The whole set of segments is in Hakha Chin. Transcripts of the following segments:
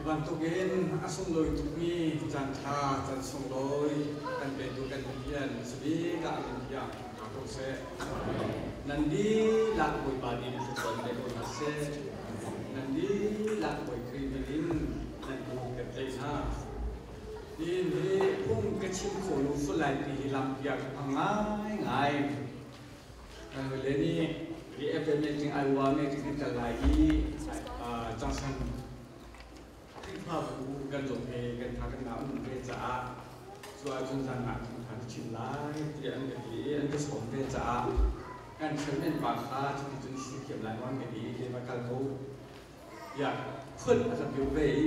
Bantukin a sunglawi tukmi caan ṭha, caan sunglawi kan petu kan Pathian sabik ah min thiang ṭha ko seh. Nan dihlak Bawipa nih thluachuah pe ko hna seh. Nan dihlak Bawi Khrih min in nan kut kan tlaih hna. Nihin hi phung ka chim kho lo sual lai ti hi lampi ah ka phang ngaingai. Kan hawile nih hi FM meeting Iowa meeting kan kal lai i Johnson Khrihfabu kan zawt he kan tha kan na um ve caah cu ahcun zan ah thawngtha ka chim lai tiah an ka ti i an ka sawm ve caah kan chairman pa kha cuticun si thiam lai maw an ka ti i ke va kal ko tiah phun a ka piu ve i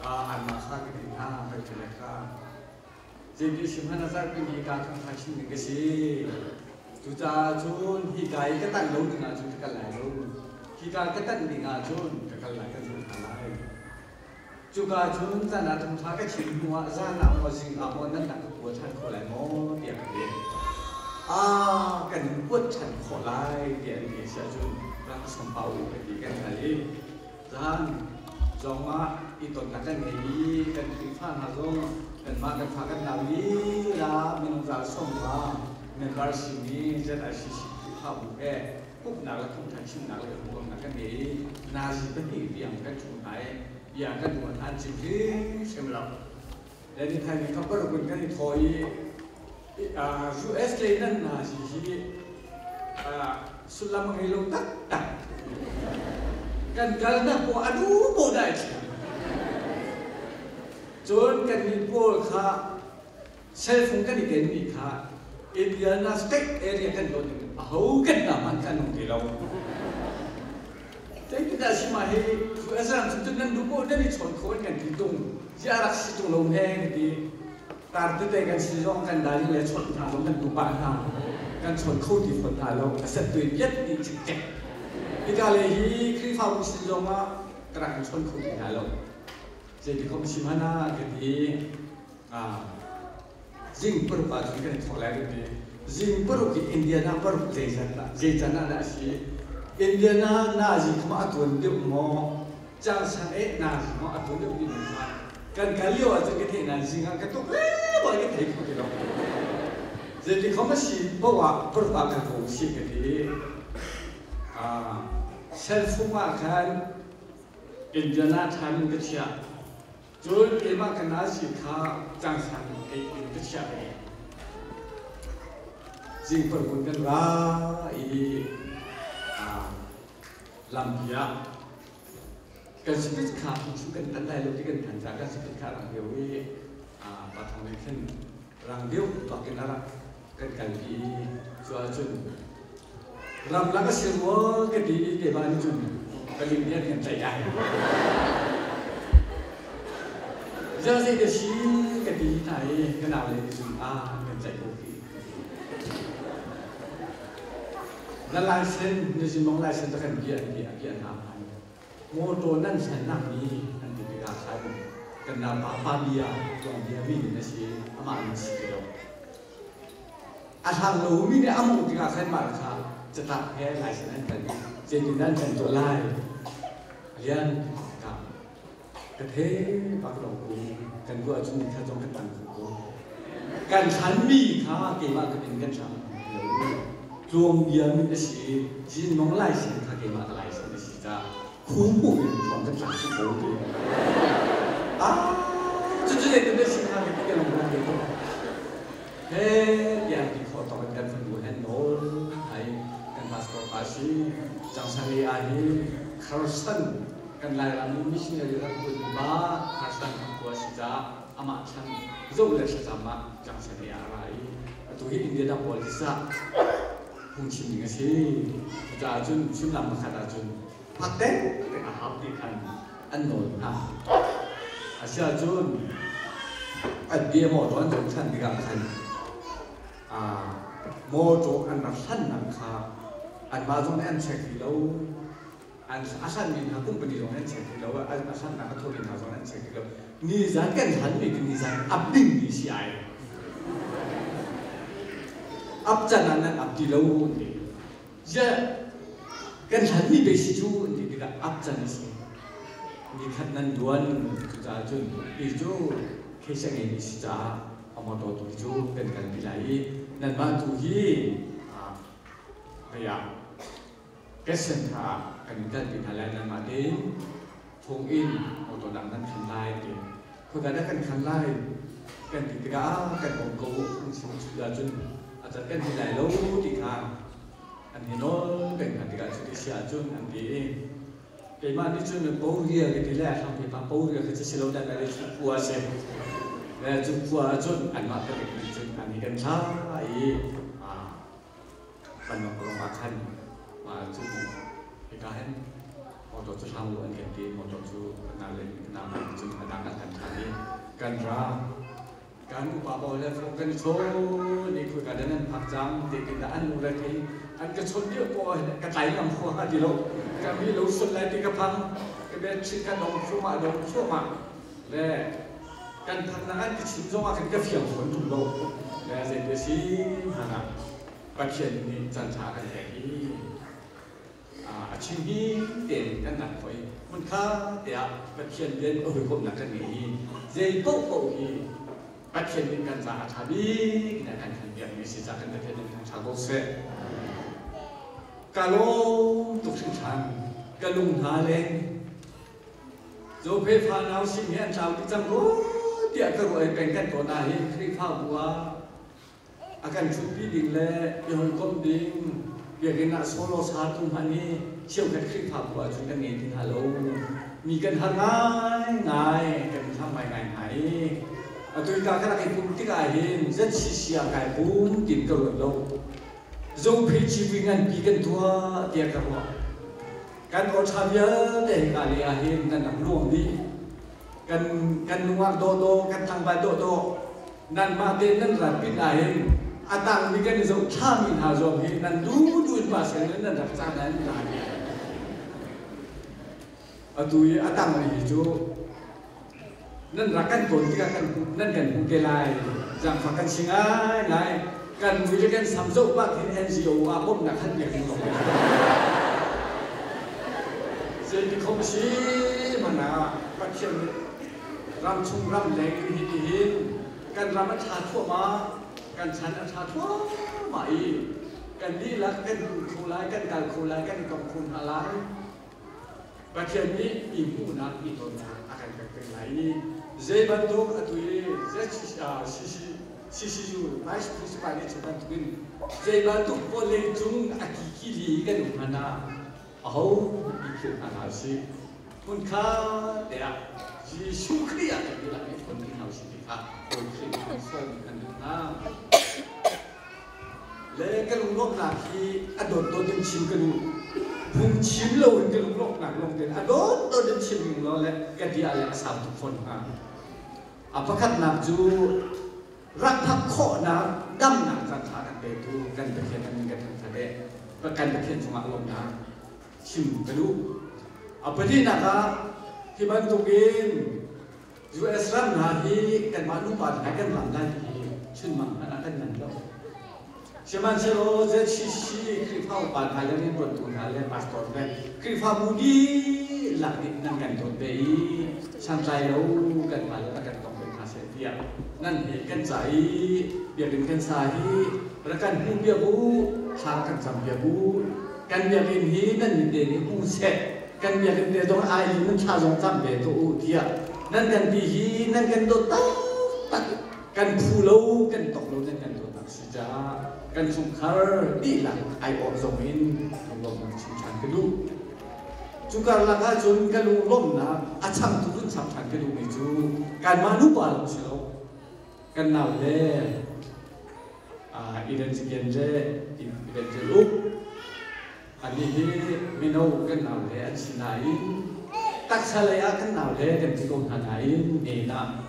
anmah kha ka ti hna kan le kha Zeiti si hmanh ah zarhpi ni ka thawngtha chim ding ka si. Cucaah cun hika i ka tan lo ding ahcun ka kal lai lo. Hika ka tan ding ahcun ka kal lai ka zul hna lai. Cuka cun zan ah thawngtha ka chim hnu ah zan ah maw zing ah maw nan rak ka kua ṭhan khawh lai maw tiah ka ti. Ah kan in kuat ṭhan khawh lai tiah an ti si ahcun rak ka sawm pah u ka ti kan hal i Zan zong ah i tonnak kan ngei i kan Khrihfa hna zong kanmah kan fa kan nau lila minung zal 50 member simi ZICC Khrihfabu he pumhnak le thawngṭha chimnak le huamnak kan ngei i nazi pahnih tiang kan ṭhu hna i bia kan ruah hna an chim hrimhrim lo. Le ni thai ni kha paruk in kan i thaw i US lei nan nazi hi sullam a ngei lo taktak. Kan kalnak paoh a duh paoh dah i thlen. Cun kannih pawl kha cell phone kan i kenmi kha Indiana State area kan dawt in aho kan hna hmanh kan um ti lo. Zeitindah si mah hi US ram chung cun nan duh paoh nan i chawn kho an kan ti tung. Ziah rak si tung lo he kan ti. Tar tete kan si zong kan dai le chawnh hna zong kan duh pah hna. Kan chawn kho ti fawn hna lo. A set tui piat ti cikcek. Hika le hi Khrihfabu sin zong ah ka rak in chawn kho ti hna lo. Zeiti khom si hmanh ah ka ti. Zing paruk ah cun kan i thawk lai kan ti. Zing paruk i Indiana paruk zeizat dah zeican ah dah a si? Indiana nazi kham ah a tuan deuh maw? Cangsan eh nazi maw a tuan deuh ti mi kha kan kal lio ahcun ka theih nain zing ah ka tuk le bak ka thei kho ti lo. Zeiti khom a si paoh ah paruk ah kal ko usih ka ti. Cell phone ah khan Indiana time in ka chiah. Cun keimah ka nazi kha cangsan ei in ka chiah ve. Zingpar kun kan ra i lampi ah kan speech kha chung kan tan lai lo ti kan than caah kan speech kha rang deuh i pathong nih khin rang deuh bak in a rak kan kalpi cu ahcun ramlak a si rua ka ti i keimah nih cun palik nih an kan tlaih ai. Ziah zei ka si ka ti hna i ka nau le nih cun ah an kan tlaih ko khi. Na laisen, na zimong laisen ta kan bia an ti a bia hna hmai. Motor nan hlannak mi an ti tikah khan kan naupa pa bia tuang bia mi in a si amah in si ti lo. A hlang lomi nih a mawngh tikah khan mah kha catlap he license an kan i zeitin an kan tuah lai lian ka ka the bak lo ku kan ruah cun kha zong kan tang ko kan hlan mi kha keimah ka min kan hlang lo tluang bia min a si jin mong license kha keimah ka license a si ca khu mu in thuang kan tlak ko ti ah cucu zeitin dah si kha ka lung rak ko he tiah ti khawh tawk in kan fanu hen nawl ai kan pastor pa si Changsari ah hi Carson kan Lairam i missionary rak tuan ba Carson kan khua si caah amah thlan zoh le thlacam ah Changsari ah a ra i atu hi Indianapolis ah phungchim ding a si. Cucaah cun sullam pakhat ahcun phak deng a hau ti khan an nawl hna. Asiahcun an bia mawṭaw an zoh ṭhan tikah khan mawṭaw an rak hlannak kha anmah zong nih an check rih lo. An a hlanmi hna company zong nih an check rih lo. A hlannak a thawmi hna zong nih an check rih lo. Nizan kan hlanmi cu nizan ap dingmi si ai. Ap can ah nan ap ti lo an ti. Ziah kan hlanmi pe si cu an ti tikah ap can a si. Nikhat nan duan cucaah cun ti cu case a ngeimi si caah a motor tu cu kan kalpi lai i nanmah tu hi hei ah Kesen kha kan in kalpi hna lai, nanmah tein phung in motor dang nan khan lai ti. Khoika dah kan khan lai kan ti tikah kan um ko phungchim cu ahcun a cat kan ti lai lo ti kha an hi nawl peng hna tikah cu ti si ahcun an ti i keimah nih cun poria ka ti le a hrampi pa poria kha cu si lo dan le cu khua si le cu khua ahcun anmah palik nih cun an hi kan thlah i Vanlawng rawng ah khan mah cu hika hin motor cu hlang u an kan ti. Motor cu na le na cun a dang an kan ṭhan i kan ra. Kan upa pawl le fung kan i chawn i khoi ka dan an phak cang ti kin dah an nu le thei an ka chawn lio ko ka tlai ngam hua ti lo. Ka mi lo sun lai ti ka phang ka bet chin ka dong thluahmah dong thluahmah le kan phak nak an ka chim zong ah khan ka fiang fawn ṭung lo. Le zei te si hmanh ah Pathian nih caanṭha a kan pek i a chim hi tein kan ngan khawh i hmunkha te ah Pathian rian a hawikomhnak kan ngei i zei paohpaoh hi Pathian nih kan caah a ṭha bik in a kan khanpiakmi si caah kan Pathian nih kan ṭha ko seh. Ka lawm tuk hringhran, ka lung hna leng. Zophei fanau sin hi an tlau dih cang rua tiah ka ruah i peng kan tawn ah hin Khrihfabu ah a kan ṭhutpi ding le i hawikomh ding biakinn ah solo satu hmanh hi cheukhat Khrihfabu ahcun kan ngei ti hna lo. Mi kan har ngaingai, kan i thlang ngaingai hna i atu i ka rak i pumh tikah hin ZCC ah kai pum tiin ka ruat lo. Zophei civui nganpi kan tuah tiah ka ruah. Kan awṭha vialte hika lei ah hin nan rak luang dih. Kan kan nungak dawhdawh, kan tlangval dawhdawh nanmah te nan rat pin ahhin a tangmi kan i zohthlami hna zong hi nan duh duh in pa sen in nan rak caan ah nan ra atu i a tangmi hi cu nan rak kan tawn tikah kan nan kan hmu te lai. Zaangfak kan si ngai ngai. Kan mui le kan sam zoh bak hin NGO ah bawmhnak han pek ding lawng zeiti khom si mana Pathian nih ramchung ramleng in hitihin kan ram a ṭha thluahmah, kan chan a ṭha thluahmah i kan dihlak kan hmu kho lai, kan kal kho lai, kan i tong kho hna lai. Pathian nih i hmuhnak i tonnak a kan pek peng lai i zei bantuk atu i CCU Vice Principal nih cu bantukin zei bantuk vawlei cung a kikili kan um hmanh ah aho i philh hna hlah usih. Hmunkha te ah Jesuh Khrih ah kan dihlak i fon dih hna usih ti kha Bawi Khrih nih sawm kan duh hna. Le ka lunglawmhnak hi a dawtdawt in chim ka duh. Phungchim loin ka lunglawmhnak lawng tein a dawtdawt in chim ning law le ka bia le a sau tuk fawn hnga. A pakhatnak cu rak phak khawhnak damnak caan ṭha kan petu kan Pathian an kan thangṭhat i kan Pathian cungah lawmhnak chim ka duh. A pahnihnak ah hi bantukin US ram hna hi kanmah nupa hna kan ram lai hi chunmang hmanh ah kan manh lo. Sihmanhsehlaw ZCC Khrihfa upa hna le rianṭuantu hna le pastor le Khrihfabu dihlak nih nan kan dawt ve i santlai lo kanmah le rak kan tong ve hna seh tiah nan he kan ca i biakinn kan sa hi rak kan hmuh piak u, thla rak kan cam piak u. Kan biakinn hi nan mit te nih hmu seh, kan biakinn te zong ai in nan thla zong cam ve tuah u tiah nan kan ti hi nan kan dawt taktak. Kan phu lo, kan tok lo nan kan dawtnak si caah kan chungkhar dihlak aiawh zong in lunglawmhnak chim ṭhan ka duh. Cu karlak ahcun ka lunglawmhnak a changtu vun chap ṭhan ka duhmi cu kanmah nupa lawng si lo, kan nau le Evangelian le Evangel Uk annih hi mino kan nau le an si nain taksa lei ah kan nau le kan ti ko hna nain ne ah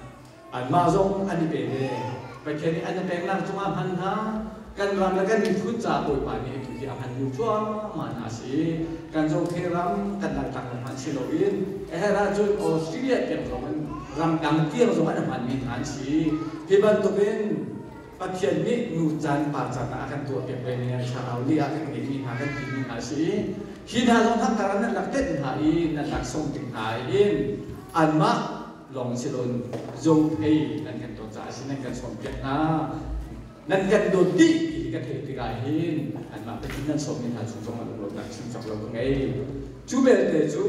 anmah zong an i pe ve. Pathian nih an i peknak cungah hman hna. Kan ram le kan miphun ca Bawipa nih atu hi a hman lu cuahmah hna a si. Kan Zophei ram kan Laitlang ram hmanh si loin a herh ahcun Australia tiang zong in ramdang tiang zong an hmanmi hna an si. Hi bantukin Pathian nih nu caan pa caan ah a kan tuahpiak ve mi thlarau li ah kan ngeihmi hna kan timi hna a si i. Hi hna zong thangthar ah nan rak tenh hna i nan rak song tik hna hin anmah lawng si loin zophei nan kan dawt caah a si nan kan sawmpiak hna. Nan kan dawt dih ti hi ka theih tikah hin anmah pathin nan sawmmi hna chung zong ah lunglawmhnak chim cawk lo ka ngei. Cu belte cu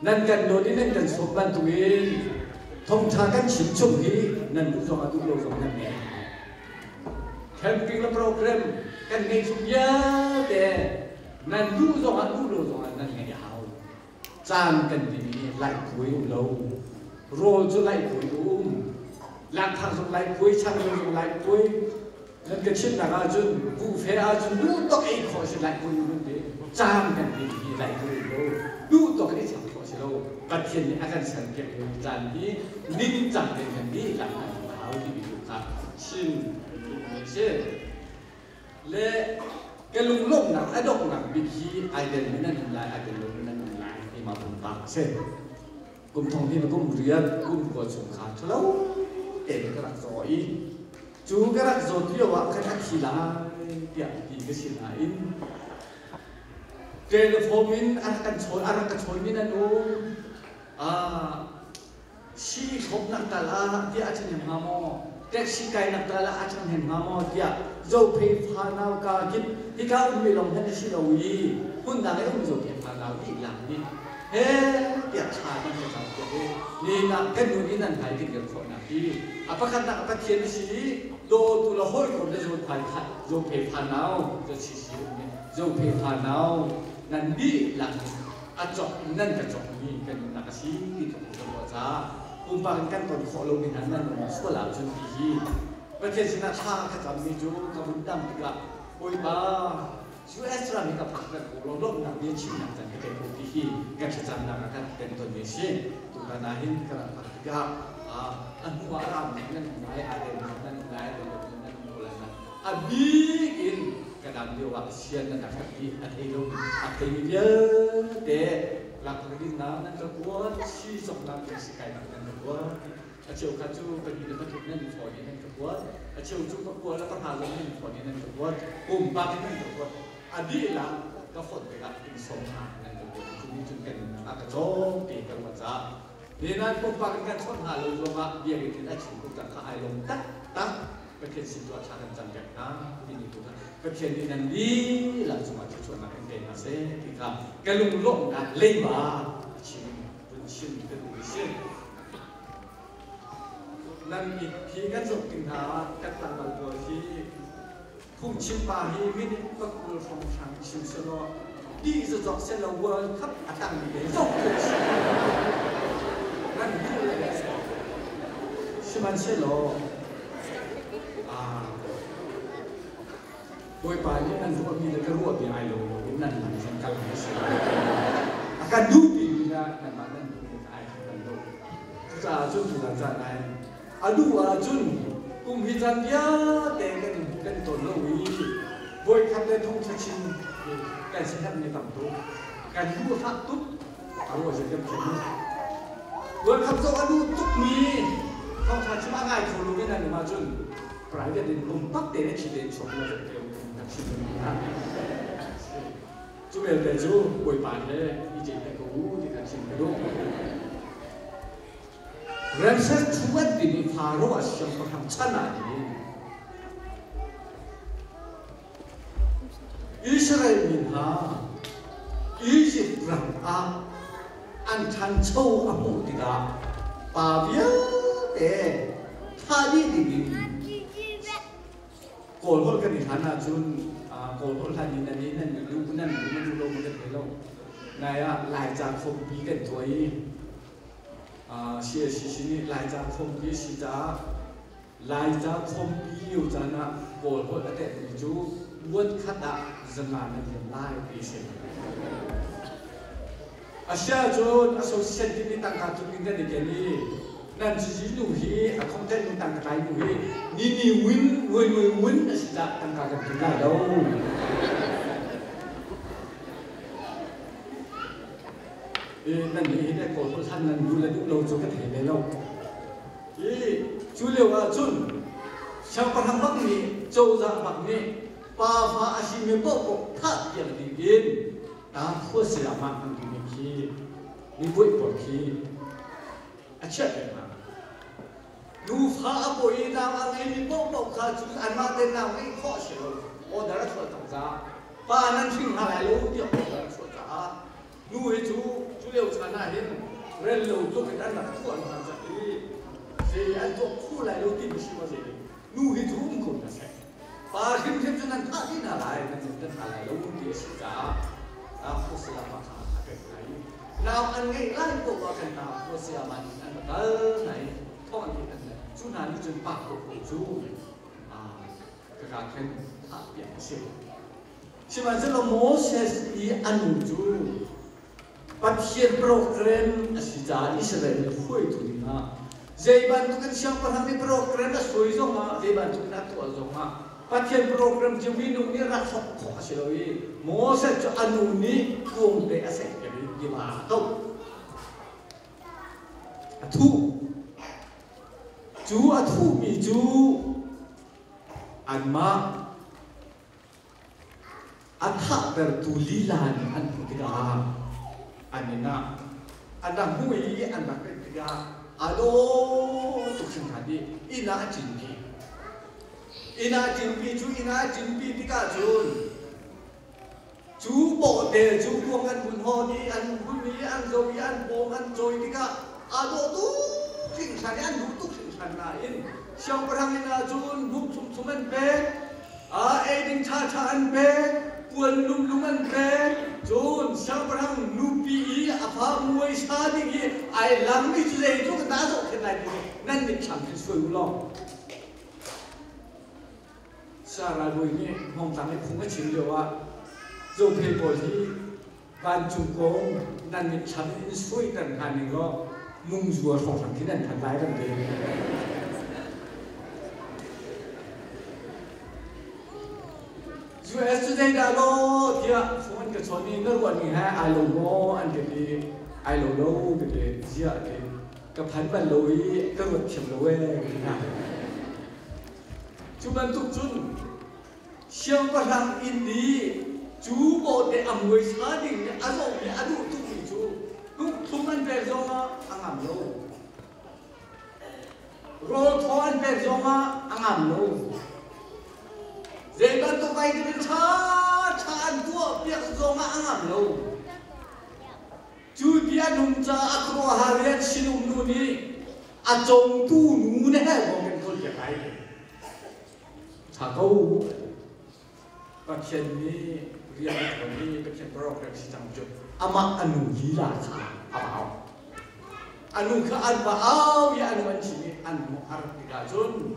nan kan dawt i nan kan sawm bantukin thawngṭha kan chim chung hi nan duh zong ah duh lo zong nan ngei. Camping le program kan ngeih chung vialte nan duh zongah duh lo zongah nan ngeih a hau. Caan kan timi hi laihpuai um lo. Rawl cu laihpuai um. Lakphak zong laihpuai, changvut zong laihpuai. Nan ka chimnak ahcun buhfe ahcun duh tok ei khawh si laihpuai um an ti. Caan kan timi hi laihpuai um lo. Duh tok ei chang khawh si lo. Pathian nih a kan serpiak lio caan hi ningcang tein kan dihlak hna a hau timi tu kha chim duhmi a si. Le ka lunglawmhnak a donghnak bik hi ai telmi nan um lai, ai tel lomi nan um lai keimah pumpak a si. Kum thong hnih le kum riat kum kua chung kha ṭhalo tein ka rak zaw i cu ka rak zawt lio ah khan a thi lai tiah ti ka si nain Telephone in a rak kan chawn, a rak ka chawnmi nan um. Ah, sii thlopnak tal ah tiah a ṭhahnem hnga maw? Taxi kainak tal ah a ṭhahnem hnga maw? tiah Zophei fanau ka kip hika ummi lawng hmanh a si lo i hmundang i um Zophei fanau dihlak nih he tiah thla kan ka campiak i nihin ah kan nu nih nan hmai kan dir khawhnak hi a pakhatnak a Pathian a si i dawtu le hawikom le Zophei Zophei fanau ZCC um nih Zophei fanau nan dihlak a cawk nan ka cawkmi kan nunnak a si ti ka hmuh ka ruah caah pumpak in kan ton khawh lomi hna nan um sual ahcun ti hi Pathian sinah thla ka cammi cu ka vun dam tikah Bawipa US ram hi ka phak kan ko law lawmhnak bia chimnak can ka pe ko ti hi kan thlacamnak ah kan kan tonmi a si. Tutan ah hin ka rak phak tikah a hnu ah ram nan um lai aa tel nan um lai tel nan um ko lai a bik in ka dam lio ah sian nan rak herh i a thei lo a theimi vialte lakphak dinnak nan ka kuat si cawknak kan si kainak nan ka kuat a cheu kha cu pahnih le pathum nan fawn i nan ka kuat a cheu cu pakua le pahra zong nan fawn i nan ka kuat pumpak in nan ka kuat a dihlak ka fonh tikah in sawm hna nan ka kuat cu nih cun kan a ka cawm te ka ruat caah Ninan pumpak in kan chawnh hna lo zongah biakinn in a chim tuk cang kha ai lawm taktak. Pathian sin tu ah thla kan cam pek hna timi tu kha Pathian nih nan dihlak cungah thluachuahnak in pe hna seh ti kha ka lunglawmhnak leiba a chim vun chim ka duh i si. Nan it hi kan zoh tik hna ah kan tlangval pawl hi phungchim pa hi minute pakul hrawnghrang chim selaw ti zazok selaw World Cup a tangmi te zok nan duh le sihmanhsehlaw Bawipa nih nan ruahmi le ka ruahmi ai lo lo in nan lam zong kal a si a kan duhpi mi le nanmah nan duhmi ai khat bal lo cucaah cun tutan caan ah A duh ahcun kum hi caan vialte kan in kan tawn lo i voikhat le thongtha chin kan si herhmi tam tuk. Kan duh fak tuk. A ruah zet kan thiam lo. Voikhat zong a duh tukmi thongtha chim a ngai kho lomi nan um ahcun private in lungtak tein a thi tein chuak la zet te kan chim Cu belte cu Bawipa he i ceih te ko u ti kan chim ka duh. Ramses thu an timi Pharaoh a siangpahrang chan ah hin Israel mi hna Izipt ram ah an ṭhancho a hmuh tikah pa vialte thah dih dingin Kawl holh kan i hlan ahcun Kawl holh hlan in nan nan duh nan duh nan duh lo ma kan thei lo. Nai ah Laica khawmpi kan tuah i CSCC nih Laica khawmpi a si caah Laica khawmpi lio caan ah Kawl holh a tetmi cu buat khat ah zanga nan liam lai ti a si. Asiahcun association timi tangka tluk in kan i ken i nan cizi nu hi a content nu tangka tlai nu hi ni ni win ngui ngui win a si caah tangka kan tlun lai lo. Nan nih hin kawl holh hlan nan duh le duh lo cu ka thei ve lo. I cu lio ah cun siangpahrang bak nih cozah bak nih pa fa a simi paohpaoh thah piak ding in Ta khua sayamah an timi khi mi buaih pawl khi a chiah peng hna. Nufa a pawi i nau a ngeimi paohpaoh kha cu anmah te nau ngeih khawh a si lo. Order a chuah cang caah pa nan hring hna lai lo tiah order a chuah caah nu hi cu cu lio chan ah hin rel lo tluk in an rak tuah hna cang i zei an tuah kho lai lo timi si maw zei nu hi cu um ko hna seh. Pa hrimhrim cu nan thah dih hna lai, nan nan hna lai lo ti a si caah Hosea kha a pek hna i nau an ngeih lai poah ah khan hna Hosea nih an va kal hna i thawng an theih an cu hna nih cun pa ko cu kaka khin thah piak a si. Sihmanhsehlaw Moses i a nu cu Pathian program a si caah Israel nih hruaitu dingah zei bantukin siangpahrang nih program a suai zongah zei bantukin a tuah zongah Pathian program cu minung nih rak thawk khawh a si lo i Moses cu a nu nih kuangte a sehter i tiva ah a toh. A thuh. Cu a thuhmi cu anmah A thahtertu lila nih an hmuh tikah an inn ah an rak hmuh i an rak pek tikah aa dawh tuk hringhran i inn ah a ṭinpi. Inn ah a ṭinpi cu inn ah a ṭinpi tikah cun cu bawhte cu kuang an hun hawn i an hun i an zoh i an bawm an cawi tikah aa dawh tuk hringhran i an duh tuk hringhran nain siangpahrang inn ah cun hnuk thumthum an pek. Eiding ṭhaṭha an pek, puan lumlum an pek, cun siangpahrang nupi i a fa muaisa ding i ai langmi cu zeitluk in dah a zohkhenh lai ti nan mitthlam khin suai u law. Sarah bawi nih hmawngtlang i phung a chim lioah Zophei pawl hi vancung kong nan mitthlam in suaiter hna ning law mungzua hrawnghrang khi nan phan lai kan ti. US cu zeidah law tiah phone ka chawn i na ruah ning he ai lo maw an ka ti. Ai lo lo ka ti. Ziah ti. Ka phan bal lo i ka ruat thiam lo ee ka ti hna. Cu bantuk cun Siangpahrang inn i cu bawhte a muaisa ding nih a zawhmi a duh tukmi cu hnuk an pek zongah a ngam lo. Rawl thaw an pek zongah a ngam lo. Zei bantuk vitamin ṭhaṭha an tuahpiak zongah a ngam lo. Cu ti a nung caah a khuaruahhar rian sinum nu nih a cawmtu nu ne he bawm in kawl piak ai. Ṭha ko. Pathian nih rian a ṭuan i Pathian program si cang cu amah a nu lila kha a va au. A nu kha an va au i a nu an chim i an nu a rat tikah cun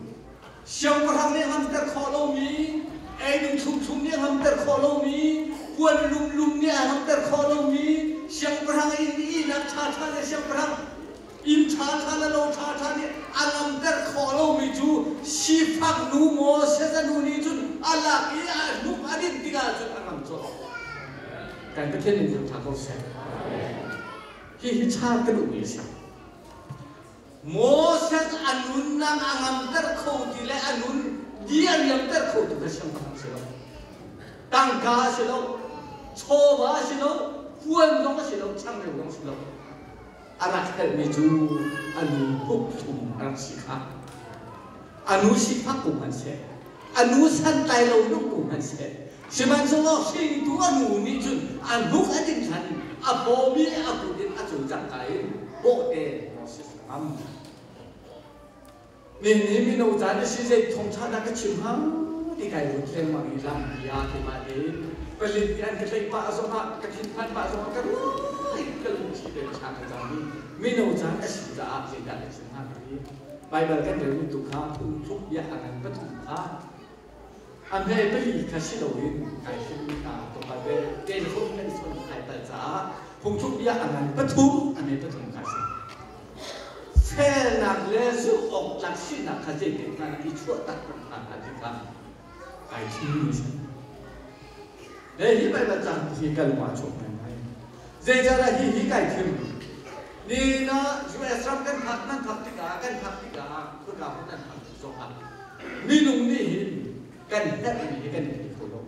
siangpahrang nih ngamter khawh lomi, eiding thlumthlum nih a ngamter khawh lomi, puan lumlum nih a ngamter khawh lomi, siangpahrang inn ihnak ṭhaṭha le siangpahrang Inn ṭhaṭha le lo ṭhaṭha nih a ngamter khawh lomi cu sifak nu maw siaza nu nih cun a lak i a hnuk a dinh tikah cun a ngam colh. Kan Pathian in thangṭha ko seh. Hihi ṭha ka duhmi a si. Moses a nunnak a ngamter kho ti le a nun di a riamter kho tu kha siangpahrang si lo. Tangka a si lo, chawva a si lo, puan zong a si lo, changreu zong a si lo. A rak helhmi cu a nu hnukthum a rak si kha. A nu sifak ko hmanhseh, a nu santlai lo nung ko hmanhseh, sihmanhsehlaw hringtu a nu nih cun a hnuk a ding hlan in a bawm i a kut in a cawlcangh in bawhte Moses a ngam. Nihin mino caan a si zei thawngṭha dah ka chim hnga ti kai ruat lengmang i lampi ah keimah tein palik nih an ka tlaih pah zongah ka thinphan pah zongah ka ruai ka lungthli te ka ka cam i mino caan a si caah zeidah ka chim hnga ka ti. Baibal kan relmi tu kha phungthluk bia a ngan pathum kha a hme pali kha si loin kai hrimmi hna tlawmpal te telephone kan i chawnh kai palh caah phungthluk bia a ngan pathum a hme pathum kha a si. Felnak le zumh awk tlak sinak kha zeitik hmanh i chuah taktak hna hlah ti kha ai thimmi a si. Le hi Baibal cang hi ka lung ah chuak ngaingai. Zeicahdah hi hi kai thim? Ni na US ram kan phak nan phak tikah kan phak tikah khua hmun nan phak tik zongah minung nih hin kan herhmi hi kan i thei kho lo.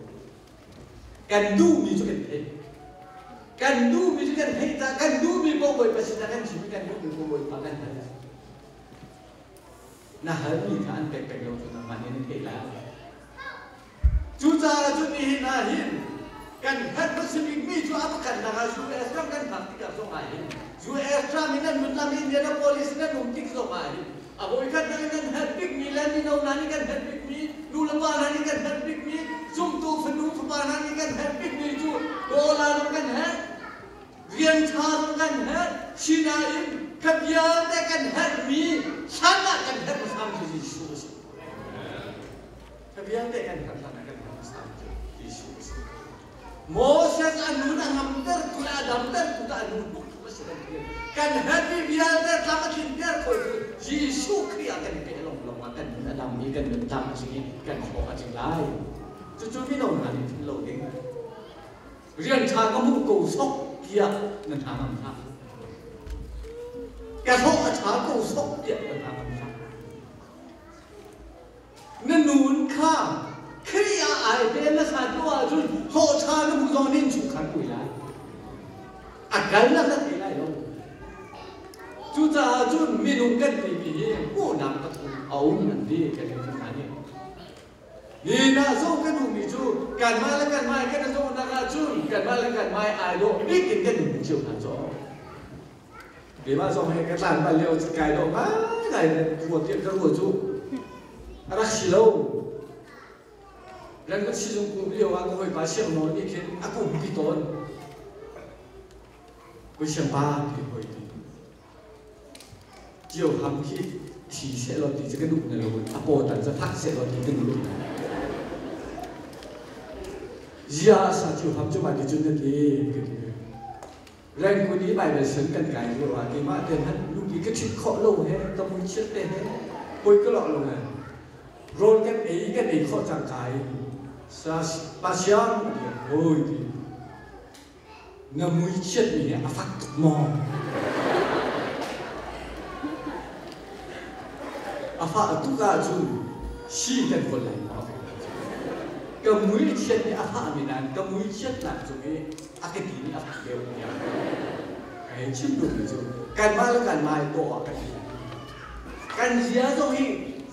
Kan duhmi cu kan theih. Kan duhmi cu kan theih caah kan duhmi paoh Bawipa sinah kan chim i kan duhmi paoh Bawipa kan hal. Na halmi kha an pek peng lo cu nangmah nih na theih lai. Cucaah cun nihin ah hin kan herh hmasabikmi cu a pakhatnak ah US ram kan phak tikah zong ah hin US ram in nan nun lam Indianapolis nan um tik zong ah hin a voikhatnak in nan herh bikmi le mino hna nih kan herh bikmi nu le pa hna nih kan herh bikmi zumtu fanu fapa hna nih kan herh bikmi cu dollar zong kan herh rian ṭha zong kan herh sinain kha vialte kan herhmi hlan ah kan herh hmasami cu Jesuh a si. Kha vialte kan herh hlan ah kan herh hmasami cu Jesuh a si. Moses a nun a ngamtertu le a damtertu tah a nun tuk a si bantukin kan herhmi vialte tlam a tlinter khoitu Jesuh Khrih ah kan i peh longlong ah kan nun a dam i kan nun tlam a tling i kan hlawh a tling lai. Cucu mino hna nih philh lo ding. Rian ṭha ka hmuh ko sawk tiah na hna ngam hlah. Ka hlawh a ṭha ko sawk tiah na hna ngam hlah. Na nun kha Khrih ah ai pe hmasa tu ahcun hlawhṭha na hmuh zong nih chungkhar pui lai. A kal na na thei lai lo. Cucaah cun minung kan timi hi hmuhnak pathum a um an ti kan hna nih. Ni na zoh kan duhmi cu kanmah le kanmah kan i zawhnak ahcun kanmah le kanmah ai dawh bik in kan in cio hna caw. Keimah zong he ka tlan bal lio kai dawh ngaingai ruat tiah ka ruah cu a rak si lo. Ran kan sizung kum lio ah ka hawipa siang nawl nih khin a kum pi tawn. Koi siang pa ti hoi ti. Cio ham khi thi sehlaw ti cu ka duh na lo a paw tan cu fak sehlaw ti ka duh. Zia sa cio ham cu mah ti cun na ti ka ti. Rengkun i Baibal sen kan kai lio ah keimah te hmanh nupi ka ṭhit khawh lo he ka muichiat te he poi ka lawh lo he rawl kan ei kan ei khawh cangka in sa pa siang hoi ti Na muichiatmi hi a fak tuk maw? A fah tuk ahcun si kan kawl lai maw? Ka muichiat nih a fahmi nain ka muichiatnak cung i a ka ti nih a fak deuh tiah ka hei chim duhmi cu kanmah le kanmah i tawh ah kan ti. Kan zia zong hi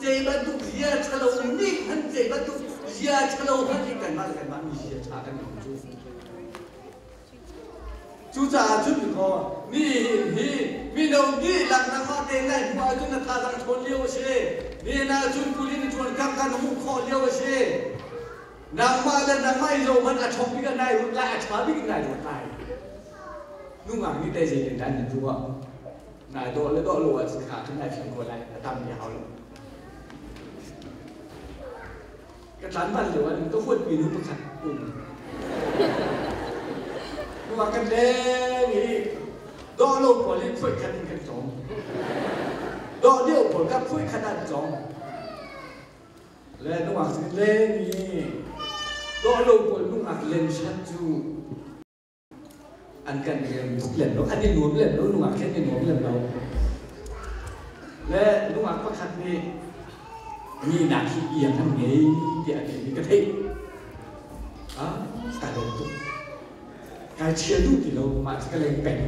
zei bantuk zia ṭhalo nih hmanh zei bantuk zia ṭhalo hmanh hi kanmah le kanmah mi zia ṭha kan um cu. Cucaah cun kaw nihin hi mino dihlak nangmah te nai hmuh ahcun na thazaang ṭhawn lio a si. Nihin ahcun kuli na ṭuan kang kha na hmuh khawh lio a si. Nangmah le nangmah i zoh hmanh a ṭhawng bik ah nai ruat lai, a ṭha bik in nai ruat lai. Nungak nih tei zeitin dah nan ruah? Nai dawh le dawh lo ahcun kha khan nai fiang ko lai, a tam mi hau lo. Ka tlanval lio ah ka huatmi nu pakhat um. Hnuah kan leng i dawh lo pawl hi phuai khat in kan cawng. Dawh deuh pawl kha phuai khat ah an cawng. Le nungak cu leng i dawh lo pawl nungak len shat cu an kan rem tuk lem lo an i nuam lem lo nungak khi an i nuam lem lo le nungak pakhat nih mi nak hi iang an ngei tiah a ti mi ka theih ah ka lawm tuk kai chia duh ti lo mah cu ka leng peng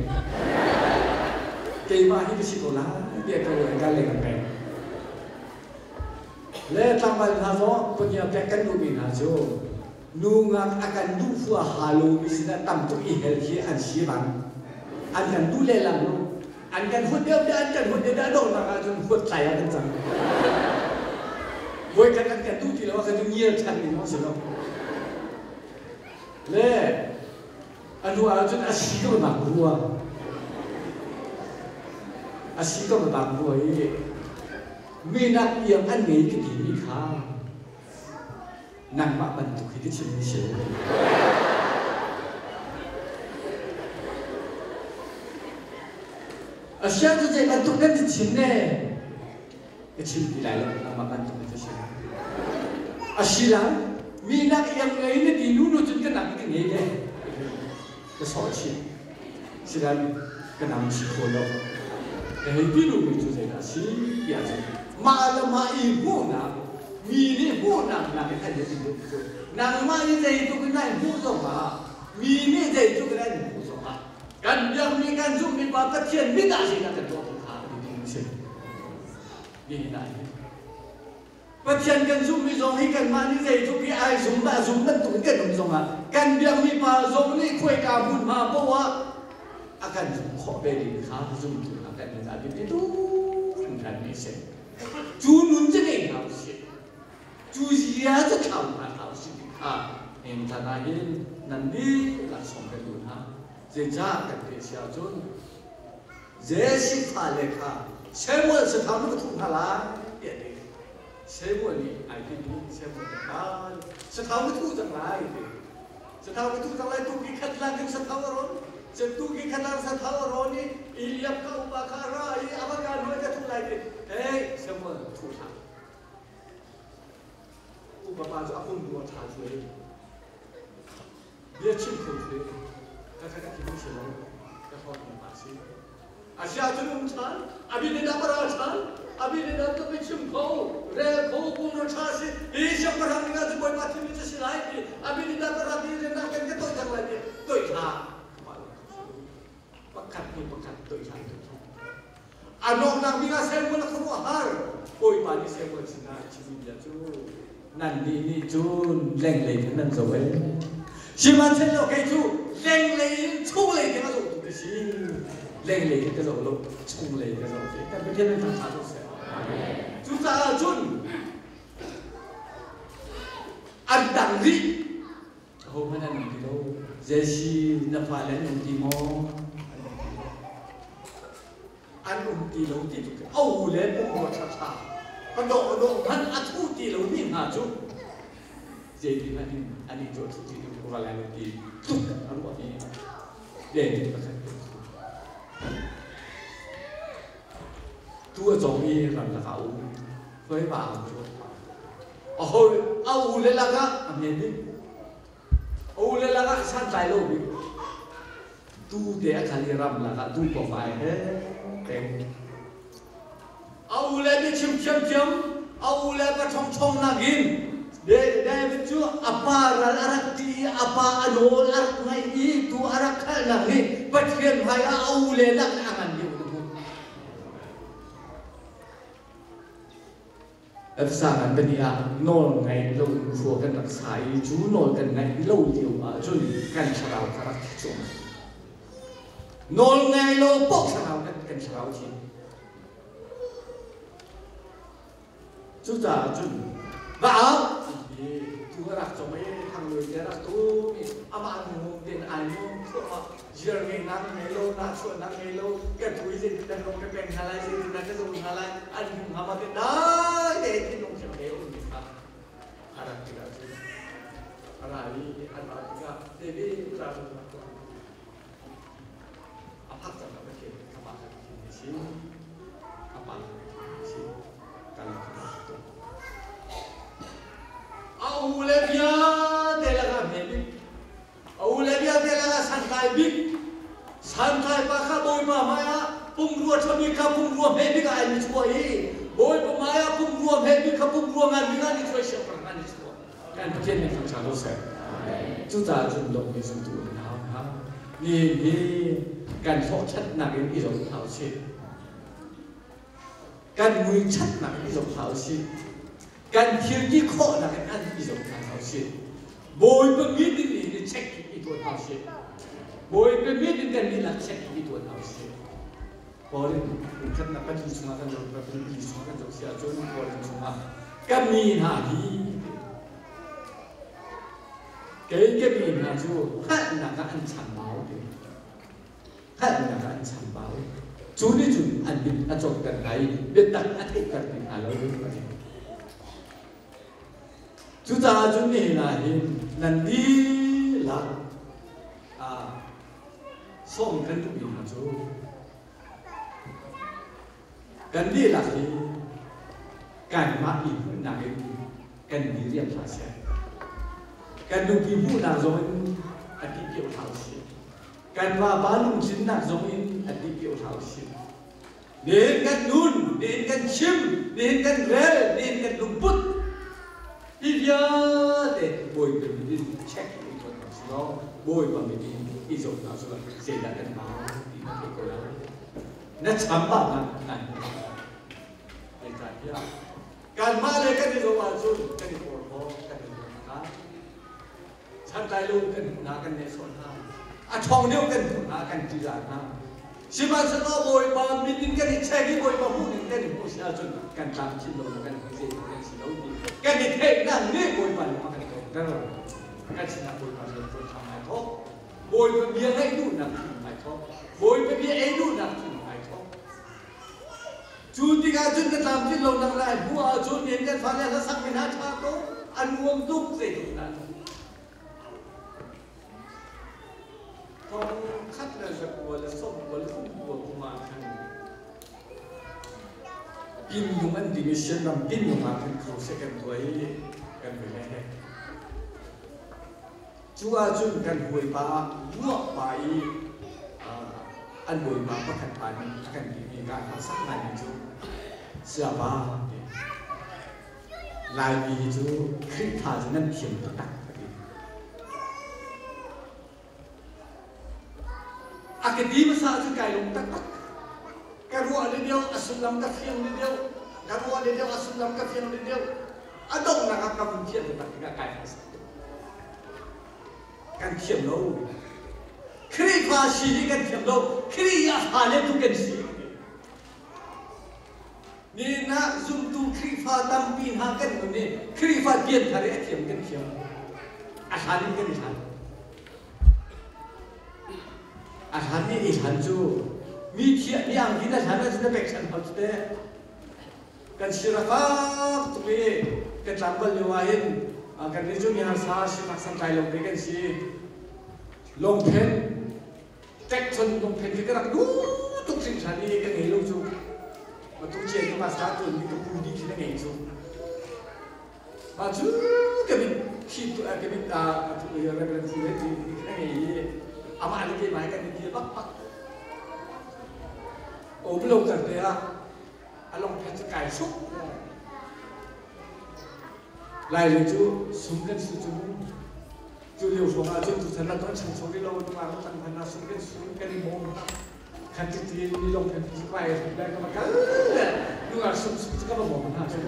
keimah hi ka si ko lai tiah ka ruah ka leng peng le tlangval hna zong punya pek kan duhmi hna cu Nungak a kan duh huaha lomi sinah tam tuk i hel hi an si bang. An kan duh lehlam lo. An kan huat deuh deuh, an kan huat deuh deuh, a donghnak ahcun huat tlai ah kan cang. Voikhat an kan duh ti lo ah kan ngial ṭhan ding a si lo. Le a hnu ahcun a si ko nak rua. A si ko nak rua i minak iang an ngei ka timi kha Nangmah bantuk hi ka chimmi si lo. A siang cu zei bantuk nan ti chim ne? Ka chim ti lai lo, nangmah bantuk hi ka si. A si lai, mi nak iang ngei na ti nu nu cun ka nak ka ngei le. Ka sawh chih. Silan ka nam chih kho lo. Ka hei ti duhmi cu zeidah a si ti ahcun mah le mah i hmuhnak mi nih hmuhnak nakin an i deuh cu nangmah i zeitluk in nai hmuh zong ah Mi nih zeitluk in an hmuh zongah kan biakmi kan zumhmi pa Pathian mit ah zeidah kan tuah ti kha a biapi a si. Nihin ah hin Pathian kan zumhmi zong hi kanmah nih zeitluk hi ai zum a zum bantuk in kan um zongah kan biakmi pa zong nih khuaika hmunhma poah ah a kan zumh khawh ve ding kha zumtu hna kan nun ah biapi tuk hringhranmi a si. Cu nun cu ngei hna usih. Cu zia cu thlau hna hlah usih ti kha heng caan ah hin nan dihlak sawm kan duh hna. Zeicah kan ti a si ahcun Jesse fale kha Samuel sathau na va thuh hna lai tiah a ti. Samuel nih ai timi Samuel nih pa sathau na thuh cang lai ti. Sathau ka thuh cang lai tu ki khat lang in sathau a rawn. Tu ki khat lang sathau a rawn i Eliab ka upa kha a ra i a va ka hnuai ka thuh lai ti. Hey Samuel thuh hlah. Upa pa cu a pum bu a ṭha cuai. Bia chim kho cu ka kha ka thim si lo ka hrawt mi pa si. A si ahcun um ṭhan, a bin in a ra ṭhan, a bin in a ka chim kho, rel kho, pum ro ṭha si, hi siangpahrang ding ah cun Bawipa thim cu si lai ti, a bin in a ra ti rian ah kan ka toih cang lai ti, toih hlah. Pakhat hnu pakhat toih hlah toih hlah. A donghnak bik ah Samuel a khuaruahhar. Bawipa nih Samuel sinah a chimmi bia cu nannih nih cun lenglei khan nan zoh ee. Sihmanhsehlaw kei cu lenglei in chunglei tiang a zohtu ka si. Lenglei khan ka zoh lo, chunglei ka zoh ti. Kan Pathian nan thangṭhat ko seh. Cucaah cun an dang rih. Ahohmanh an um ti lo. Jesse na fale an um ti maw? An um ti lo. An um ti lo ti tluk a u le pumrua ṭhaṭha ka dawh dawh hmanh a thu ti lo mi hna cu zeiti hmanh in an i cu a thu ti lo ral lai ti tluk a ruah i David pakhat tu a cawng i ram lakah a um hoi va cu a hawi a u le lakah a hme bik a u le lakah santlai lo bik tu te a khal i ram lakah tu pawfai he peng a u le biachim thiamthiam a u le pa chongchong nakin David cu a pa ral a rak ti i a pa a nawl a rak ngaih i tu a rak khalnak nih Pathian hmaiah a u le nak a ngan deuh na hmuh. Efesa ngan pahnih ah nawl ngaih lo in khua kan rak sa i cu nawl kan ngaih lo lio ahcun kan thlarau kha rak thi cuahmah. Nawl ngai lo paoh thlarau kan kan thlarau thi. Cucaah cun va au tu a rak cong i thangluai te a rak tum i amah nu ten ai nuam thluahmah ziar ngeinak ngei lo nahchuahnak ngei lo ka tu i zeitin dah ka peng hna lai zeitin dah ka zoh hna lai an hmu hnga ma ti dai te thinlung thiang te um mi kha a rak tikah cun a ra i an ra tikah David ra cu rak tuah a phak cang ka Pathian amah kha Pathian a si apa kha Pathian a si kan kha tuah a u le vialte lakah hme bik A u le vialte lakah santlai bik, santlai pa kha Bawipa hmaiah pumrua ṭha bik kha pumrua hme bik ah an i chuah i Bawipa hmaiah pumrua hme bik kha pumrua ngan bik ah an i chuah i siangpahrang an i chuah. Kan Pathian nih thangṭhat ko seh. Cucaah cun dawtmi zumtu an hau hna. Nihin hi kan hlawhṭhatnak in i zoh hna usih. Kan mui ṭhatnak in i zoh hna usih. Kan thil ti khawhnak in an i zoh hna hna usih. Bawipa min in i check i tuah hna usih. Bawipa min in kan dihlak check i tuah hna usih. Paul in khatnak kan chungah kan zoh kan chungah kan zoh si ahcun Paul in chungah ka mi hna hi kei ka mi hna cu hngalhnak ah an chambau ti hngalhnak ah an chambau. Cu nih cun an mit a cawtter hna i biatak a theihter ti hna lo a ti. Cucaah cun nihin ah hin nan dihlak sawm kan duhmi hna cu kan dihlak hi kanmah i hmuhnak in kan diriam hlah seh. Kan nupi hmuhnak zong in a ti pio hlah usih. Kan vapa lungtlinnak zong in a ti pio hlah usih. Nihin kan nun, nihin kan chim, nihin kan rel, nihin kan lungput. Hi vialte Bawipa min in check in tuan hna usih law. Bawipa mit in i zoh hna usih law zeidah kan hmang ti na theih ko lai. Na chambau nak nai hmu. Zeicahtiah kanmah le kan i zoh ahcun kan i porhlaw, kan i hna. Santlai lo kan hmuh hna, kan nehsawh hna. A ṭhawng deuh kan hmuh hna, kan ṭihzah hna. Sihmanhsehlaw Bawipa min in kan i check i Bawipa hmuh ning kan i hmuh si ahcun kan tlamthin lo kan hmu kan si lo ti kan i theihnak nih Bawipa nih a kan tlawmter. Kan sinah Bawipa rian ṭuan hram ai thawk. Bawipa bia ngaih duhnak thinlung ai thawk. Bawipa bia ei duhnak thinlung ai thawk. Cu tikah cun ka tlamtlin lonak lai hmuh ahcun nihin kan fale hlasak mi hna ṭha ko, an nuam tuk zeitluk dah. Thong khat le zakua le sawmkua le kumkua kum ah khan Pinlung an timi Sianram Pinlung ah khan crusade kan tuah i kan vui le he. Cu ahcun kan hawipa muah pa i an bawipa pakhat pa nih a kan timi ka sak ngaimi cu Sayapa ti Laimi hi cu Khrihfa cu nan thiam taktak a ti. A ka ti hmasa cu kai lung taktak. Ka ruah le deuh a sullam ka fiang le deuh ka ruah le deuh a sullam ka fiang le deuh a donghnak ah ka vun thiam taktak tikah kai hmasa. Kan thiam lo. Khrihfa si hi kan thiam lo. Khrih a fale tu kan si. Nihin ah zumtu Khrihfa tampi hna kan nun i Khrihfa pianthar i a thiam kan thiam. A hlan in kan i hlan. A hlan i i hlan cu mi thiah mi angki na hlan ahcun na pekchanh hau cu teh. Kan sir a fak tuk i kan tlangval lio ah hin kan nih cu mi harsa sifak santlai lo te kan si. Lungphen Tek cun lungphen khi ka rak duh tuk hringhran i ka ngei lo cu. Matu cia ni masa tuan mi ka pu dih khi na ngei cu. Mah cu ka mit thi ka mit a Reverend Fu he ti khi na ngei i amah le keimah he kan i bia bak bak. Um lo kar te ah a lungphen cu kai suk. Lai le cu sum kan si cu Cu lio hrawng ah cun tuchan ah kan changcho rih lo nungak le tlangval hna sung kan sung kan i bawm khan titi mi lawng kan ti kai le ka va kal le nungak sung sung cu ka va bawm hna cu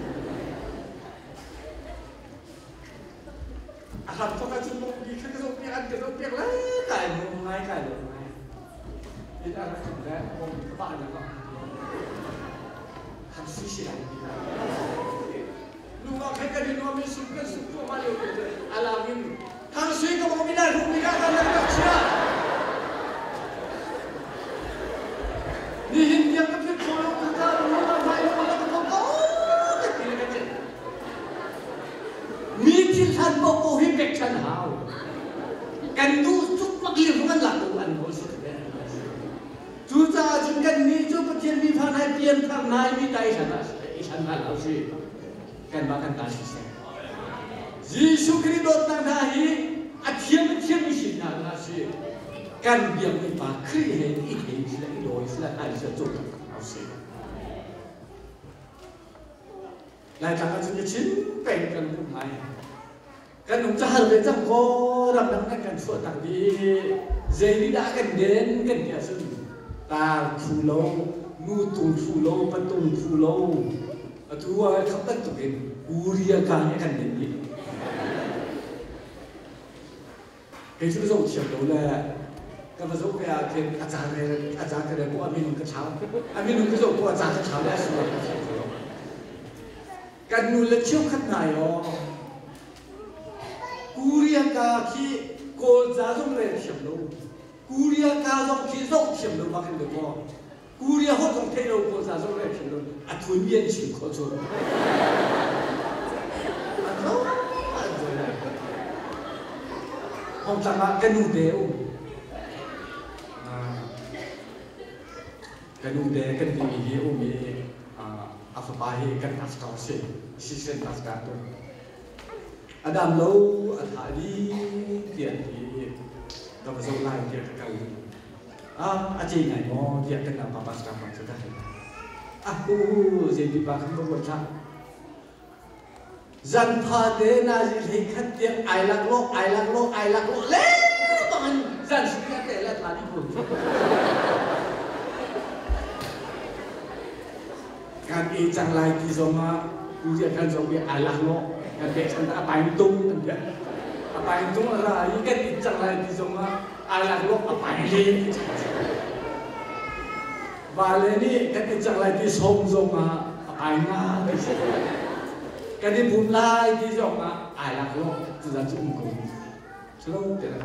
a hram thawk ah cun bawm bi kha ka zoh piak an ka zoh piak le kai bawm ngai kai lo ngai in a rak thum le bawm ka pah le han si si lai Nungak he kan i nuam i sum kan sum cuahmah lio te cu a lang in Thang Sui ka bawm i lai hrum i ka kan rak chia. Nihin tiang ka philh khawh lo tu ta lu ma hmai lu la ka thong ko ka ti le ka ti. Mi thil hlan popo hi pek chan hau. Kan duh tuk mak li hung an lak tu an nawl si te. Cucaah cun kannih cu Pathian mi fa nai pianthar nai mi ta i hlan ah i hlan hna hlah usih. Kanmah kan ta siseh. Jesuh Khrih dawtnak hna hi a thiam a thiam mi sin hna hna si. Kan biakmi pa Khrih he i thei sila i dawi sila hnai sila cu hna usih. Laitlang ah cun ka chim peng kan um ngai. Kan um ca hal ve cang kaw ramdang nan kan chuah tak dih. Zei nih dah kan den kan ti ahcun tar thu lo, nu tung thu lo, patung thu lo. Atu ah khap bantuk in Uria ka nih a kan den dih. Kei cu ka zoh thiam lo le ka va zoh ve ah khin a ca rel a ca ka rel bu a minung ka thlau. A minung ka zoh bu a ca ka thlau le a sullam ka thiam lo. Kan nu le cheukhat hna yo Korea ka khi Kawl ca zong rel thiam lo Korea ka zong khi zoh thiam lo bak in le maw Korea holh zong thei lo Kawl ca zong rel thiam lo a thun mi an chim khawh cu Hongtlang ah ka nu te um ka nu te kan timi hi um i a fapa hi kan pastor a si assistant pastor tu a dam lo a tha dih tiah an ti i ka va zoh lai tiah ka kal a a ce ngai maw tiah kan pa pastor pa cu ka hal a hu zei pa khan va ruat hlah zan pha te nazi hlei khat tiang ai lak lo ai lak lo ai lak lo le bang an. Zan si ka te la tha di ko. Kan e cang lai ti zong ah tu kan zong bi ai lak lo kan pek chan a pain tung an ti. A pain tung a ra i kan it cang lai ti zong ah ai lak lo a pain le. Vale nih kan i cang lai ti sawm zong ah a pai nga ti si. Kan i pum lai ti zong ah ai lak lo tuzan cu um ko. Silo te la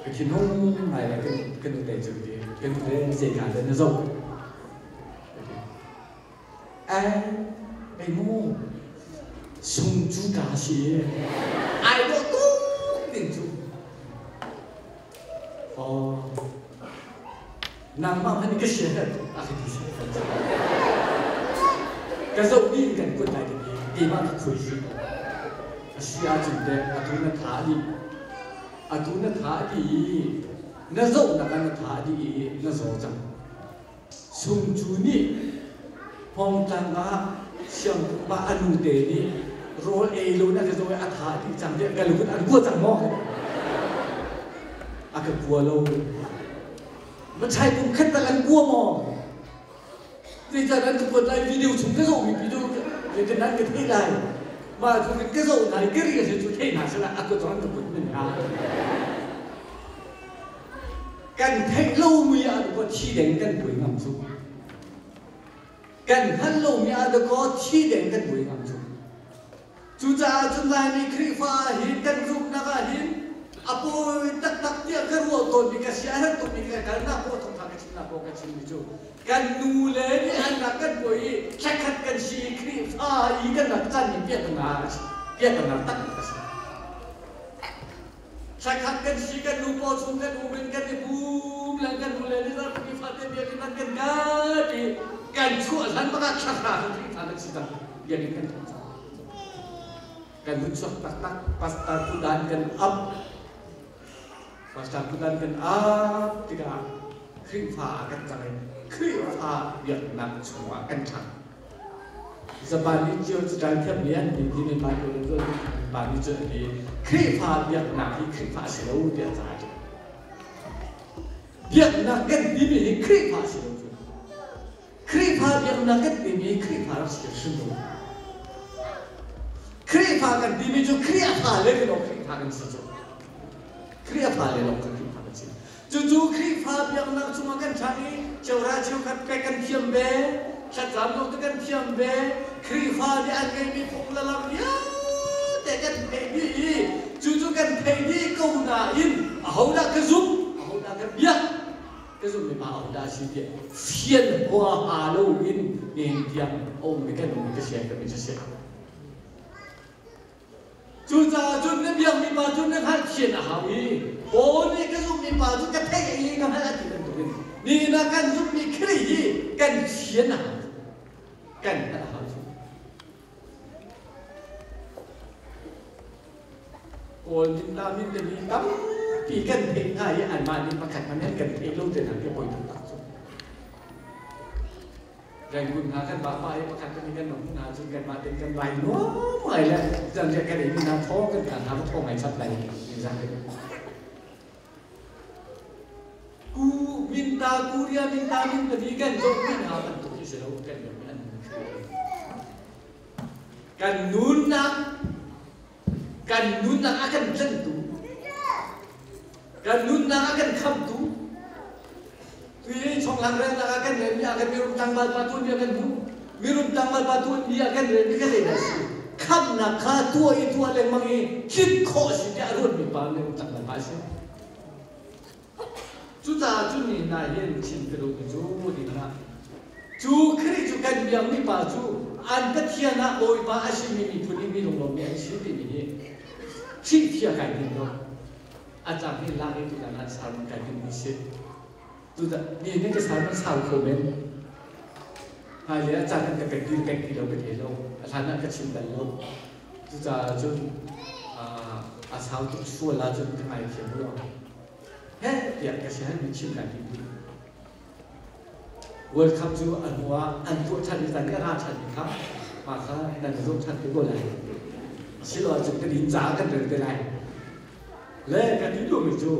ka thinhung ngai le kan nu te cu ti kan nu te zei ka te na zo. Ai ei mu sung cu ka si ai dawh tuk ding cu. Oh nangmah hmanh ka sia a ka ti ka zoh dih in kan kut lai ka ti keimah ka khui si a si ahcun teh atu na tha dih atu na tha dih i na zohnak ah na tha dih i na zaw cang sung cu nih hmawngtlang ah siangpa a nu te nih rawl ei lo na ka zaw i a tha dih cang tiah ka lungin an kua cang maw a ka kua lo Machai kum khat tal an kua maw? Zeicah an ka kuat lai video chung ka zohmi pi cu zeitin an ka theih lai? Mah cu ka zoh hna i ka ri a si cu thei hna sehla a kut zong an ka kut men hnga. Kan theih lomi ah dakaw thi deng kan buai ngam cu. Kan hngalh lomi ah dakaw thi deng kan buai ngam cu. Cucaah cun Laimi Khrihfa ah hin kan zumhnak ah hin a pawi taktak tiah ka ruah tawnmi ka siaherh tukmi ka kalnak paoh thawngtha ka chimnak paoh ka chimmi cu kan nu le nih an rak kan buai i thlakhat kan si i Khrihfa i kan rak canmi piahtana piahtana taktak a si. Thlakhat kan si kan nu paw chung kan um in kan i pum le kan nu le nih zarhpi fate biakinn an kan kai kan chuah hlan bak ah thlahra kan Khrihfa kan si cang biakinn kan thawk cang. Kan hun chuak taktak pastor kudan kan ap pastor kudan kan ap tikah Khrihfa ah kan cang i Khrihfa biaknak chungah kan ṭhang. Japan nih cio cu thiam mi an ti timi Bible cu pa nih cun a ti Khrihfa biaknak hi Khrihfa a si lo tiah ca a ṭial. Biaknak kan timi hi Khrihfa a si lo cu. Khrihfa biaknak kan timi hi Khrihfa rak si hrim lo. Khrihfa kan timi cu Khrihfa le kan Khrihfa kan si cu. Khrihfa le lawng kan Khrihfa kan si. Cucu Khrihfa biaknak chungah kan ṭhang i cheuhra cheukhat pek kan thiam ve, thlacam zong cu kan thiam ve. Khrihfa nih an ngeihmi phung le lam vialte kan theih dih i cucu kan theih dih ko nain ahodah ka zumh, ahodah ka biak, ka zumhmi pa ahodah a si tiah fian huaha loin nihin tiang a ummi kan um i ka sian ka mi cu si. Cucaah cun na biakmi pa cu na hngalhthiam a hau i Paul nih ka zumhmi pa cu ka theih i ka hngalh a ti bantukin nihin ah kan zumhmi Khrih hi kan thian a hau. Kan hngalh a hau cu. Kawl min ta min timi tampi kan theih hna i anmah nih pakhat hmanh an kan theih lo te hna khi poi taktak cu. Rangoon hna kan vah pah i pakhat kan kan hmuh hna cun kanmah tein kan vai nuam ngai le zanriah kan ei mi hna thaw kan kan hna thaw ngai chap lai ni zan ku minta Korea minta min tami kan zoh mi hna bantuk hi si lo kan mi an kan nunnak kan nunnak a kan tlentu kan nunnak a kan khamtu tui chonglang relnak a kan rel mi a kan mirum tangval pa tuan bia kan hmu mirum tangval pa tuan bia kan rel mi ka zei dah si khamnak kha tuah i tuah lengmang i tlin khawh si tiah a ruat mi pa mirum tangval pa si. Cucaah cun ni hna hin chim ka duhmi cu dingah cu Khrih cu kan biakmi pa cu an Pathian ah Bawipa a simi miphun i mi lunglawmmi an si timi hi Khrih kai tim lo. A cang hi lak i tutan ah sermon kai timmi si. Tutan ni nih ka sermon sau kho men. Hmailei ah caan an ka pek ti pek ti lo ka thei lo. A hlan ah ka chim bal lo. Cucaah cun a sau tuk sual ahcun ka ngaithiam lo. Heh tiah ka siaherhmi chim kai tim dih. World Cup cu a hnu ah an tuah ṭhan i zan i a ra ṭhan mi kha mah kha nan zoh ṭhan te ko lai. Asilo ahcun kan inn caah kan rel te lai. Le kan i duhmi cu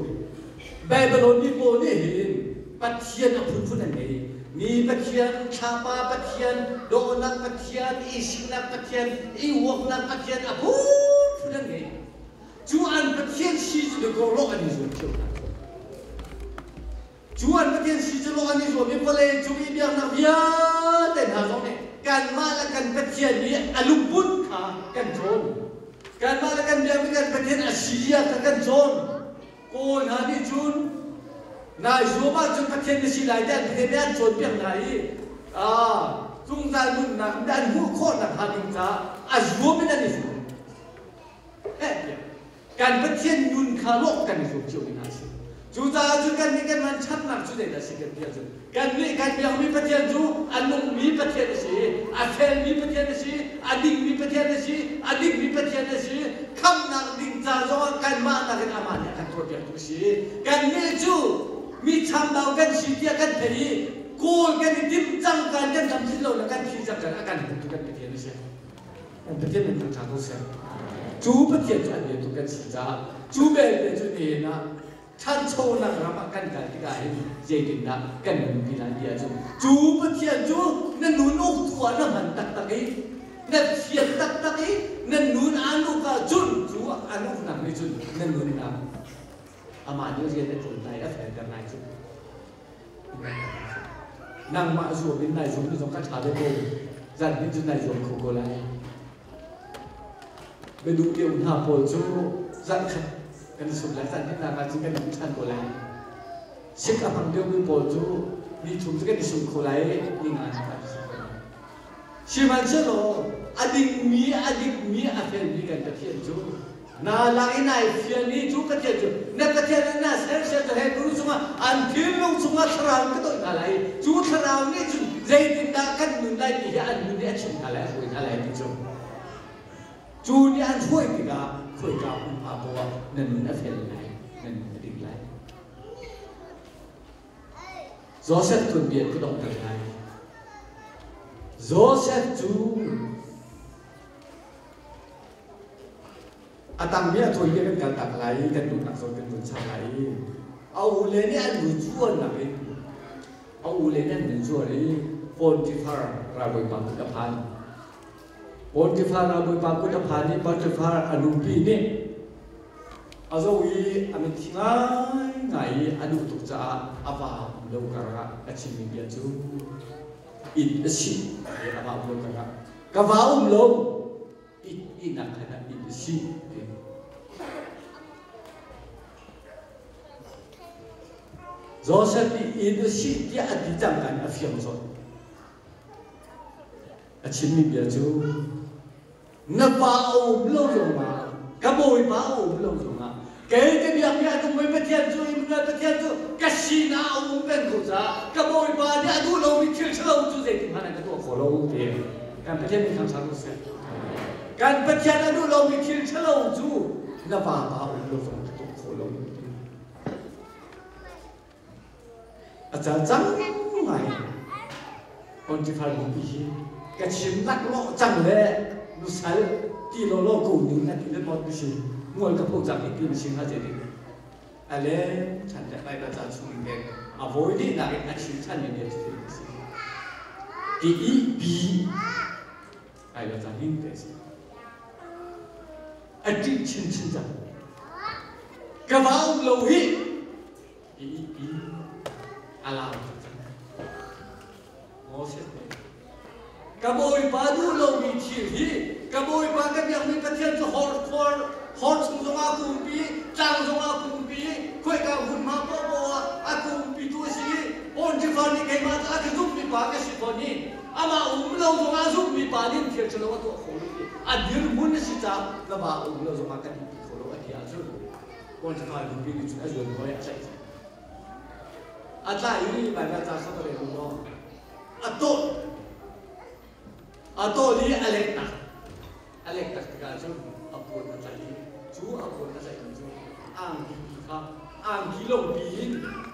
Babylon mi pawl nih hin Pathian a phunphun an ngei. Ni Pathian, thlapa Pathian, dawhnak Pathian, isiknak Pathian, i uaknak Pathian a phunphun an ngei. Cu an Pathian si cu dakaw lawh an i zuam cio hna. Cu an Pathian si cu lawh an i zuam i vawlei cung i biaknak vialte hna zong nih kanmah le kan Pathian nih a lungput kha kan cawn. Kanmah le kan biakmi kan Pathian a si kha kan cawn. Kawl hna nih cun nai zuam ahcun Pathian na si lai tiah an Pathian nih an cawnpiak hna i zungzal nunnak an hmuh khawh nakhnga ding caah a zuam in an i zuam. Kan Pathian nun kha lawh kan i zuam cio mi hna a si. Cucaah cun kannih kan man channak cu zeidah a si kan ti ahcun kannih kan biakmi Pathian cu a nungmi Pathian a si, a felmi Pathian a si, a dingmi Pathian a si, a dikmi Pathian a si, khamhnak ding ca zongah kanmah nakin amah nih a kan tuahpiaktu a si. Kannih cu mi chambau kan si tiah kan theih i kawl kan i timh cang kan kan dam lo le kan thi cang kan a kan hmutu kan Pathian a si. Kan Pathian min thangṭhat ko seh. Cu Pathian cu an biatu kan si caah cu belte cu nihin ah ṭhanchonak ram ah kan kal tikah hin zeitindah kan nunpi lai ti ahcun cu Pathian cu na nun uktu ah na hman taktak i na fian taktak i na nun aan uk ahcun cu an uknak nih cun na nunnak amah nih rian a ṭuan lai a felter lai cu. Nangmah zuam in nai zuam zong ka ṭha ve ko. Zan hin cu nai zuam kho ko lai. Biaduh deuh hna pawl cu zan khat kan i sum lai, zan hin nak ah cun kan i ṭhan ko lai. Sik a hmang deuhmi pawl cu ni thum cu kan i sum kho lai, ni nga nak ah kan ko lai. Sihmanhsehlaw a dingmi, a dikmi, a felmi kan Pathian cu na lak i nai fian i cu Pathian cu na Pathian in na sersiam cu Hebrew chungah an thinlung chungah thlarau ka toih hna lai i cu thlarau nih cun zeitindah kan nun lai ti hi an nun i a chimh hna lai a hruai hna lai ti cu cu nih an hruai tikah khuaika hmunhma poah na nun a fel lai na nun a dik lai. Josef tuanbia ka donghter lai. Josef cu a tangmi a cawi kan kal tak lai i kan duhnak zawn kan vun chang lai i a ule nih an vun zuarnak in a ule nih an vun zuar i Potiphar ralbawipa kut a phan. Potiphar ralbawipa kut a phan i Potiphar a nupi nih A zo i a mitthi ngaingai i a duh tuk caah a va um lo karah a chimmi bia cu inn a si i a va um lo karah ka va um lo ihnak khan ah inn a si ti. Joseph nih inn a si tiah a ti cang kan a fiang zawn. A chimmi bia cu Na pa a um lo zongah, ka bawipa a um lo zongah, kei ka biakmi a nungmi Pathian cu Immanuel Pathian cu ka sinah a um peng ko caah ka bawipa nih a duh lomi thil ṭhalo cu zeiti hmanh ah ka tuah kho lo ti kan Pathian nih thangṭhat u sih. Kan Pathian a duh lomi thil ṭhalo cu na pa pa a um lo zongah ka tuah kho lo ti. A cal cang ngai. Pontifar bupi hi ka chim laklawh cang le nusal ti lawlaw ko ning a ti le mot si mual ka pho cang i ti si hnga ce ding ale chan le Bible ca chung in pek a voi dih nak in a chim chan mi bia cu si ti i bi Bible ca ning te si a ṭih chinchin cang ka va um lo hi i i a lau cang. Moses nih ka bawipa duh lomi thil hi ka bawipa ka biakmi Pathian cu hor khor hor chung zongah a kumpi tlang zongah a kumpi khoika hmunhma paohpaoh ah a kumpi tu a si i Pontifar nih keimah cu a ka zumhmi pa ka si fawn i amah um lo zongah a zumhmi pa nih thil ṭhalo a tuah kho lo ti a dirhmun a si caah na va um lo zongah kan ihpi kho lo a ti ahcun Pontifar nupi nih cun a zuan hawi a tlaih a tlaih i Baibal ca kha va rel u law a tawh a tawh i a lek tak a lek tak tikah cun a puan a tlaih i cu a puan a tlaihmi cu angki pi kha angki longpi in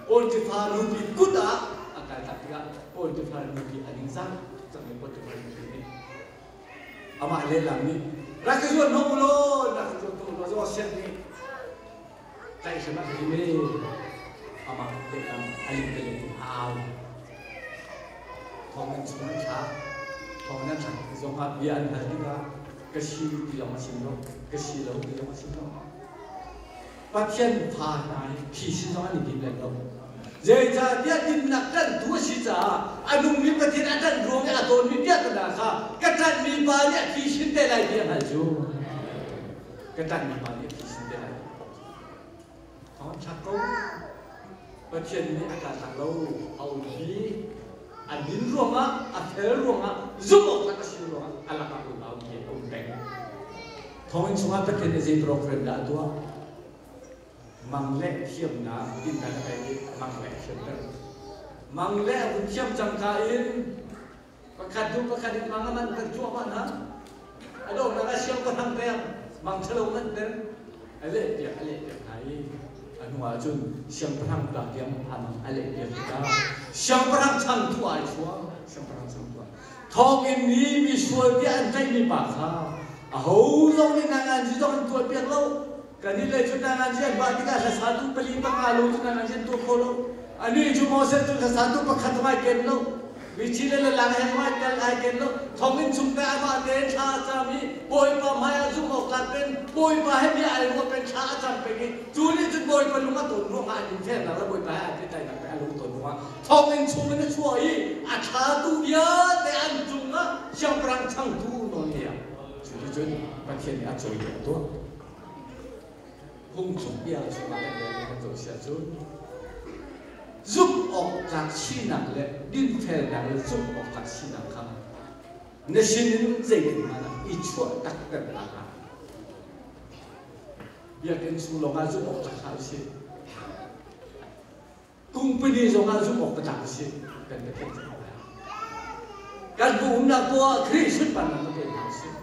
Pontifar nupi kut ah a kai tak tikah Pontifar nupi a ningzak cang i Pontifar nupi nih amah lehlam nih rak ka zuan hnawh u law rak ka zuan hnawh u law Joseph nih tlaihhrem a ka tim e. Amah lehlam a lingtalet in a au. Thawng in chung an thlak. Thawng in an thlak tik zongah bia an hal tikah ka si ti lawng a chim lo, ka si lo ti lawng a chim lo. Pathian fa hna hi phisin zong an i tim lem lo. Zeicahtiah dinnak ṭanhtu a si caah a nungmi Pathian a ṭanh ruang i a tawnmi piahtana kha ka ṭanhmi pa nih a phisin te lai ti a hngalh cu. Ka ṭanhmi pa nih a phisin te lai. Thawng thlak ko. Pathian nih a kaltak lo, a umpi. A din ruangah, a fel ruangah, zumh awk tlak a si ruangah a lakah unau hi a um peng. Thawnginn chungah Pathian nih zei program dah a tuah? Mang le thiamnak tintan a pek i mang le a thiamter. Mang le a vun thiam cangka in pakhat hnu pakhat in mang a man ter cuahmah hna. A donghnak ah siangpahrang pek, mang ṭhalo man ter. A leh piak, a leh piak hna i a hnu ah cun siangpahrang tla tiang a mang a leh piak tikah siangpahrang changtu ai chuah. Siangpahrang changtu ah thawnginn nih misual tiah an tlaihmi pa kha aho zong nih nanganzi zong an tuahpiak lo. Kan i lei cu nanganzi an vah tikah hlasatu pali panga lo cu nanganzi an tuah kho lo. Anih cu Moses cu hlasatu pakhat zong ai ken lo. Mithi le lalang he zong ai tel ai ken lo. Thonginn chung te amah te thla a cam i Bawipa hmai ah zumh awk tlak peng Bawipa he bia ai ruah peng thla a cam peng i cu nih cun Bawipa lung a ton ruangah an infernak le Bawipa he ai pehtlaihnak te a lung ton ruangah thonginn chung in a chuah i a thlatu vialte an cungah siangpahrang changtu nawl ngeih ah cuticun Pathian nih a cawi a tuah. Phungchuk bia chungah kan relmi kan zoh si ahcun zumh awk tlak sinak le dinfelnak le zumh awk tlak sinak kha na sinin zeitin hmanh ah i chuah takter hna hlah. Biakinn chung lawngah zumh awk tlak hlah usih. Company zongah zumh awk ka tlak a si kan Pathian cu. Kan bu umnak poah Khrih sunparnak ka pe hna usih.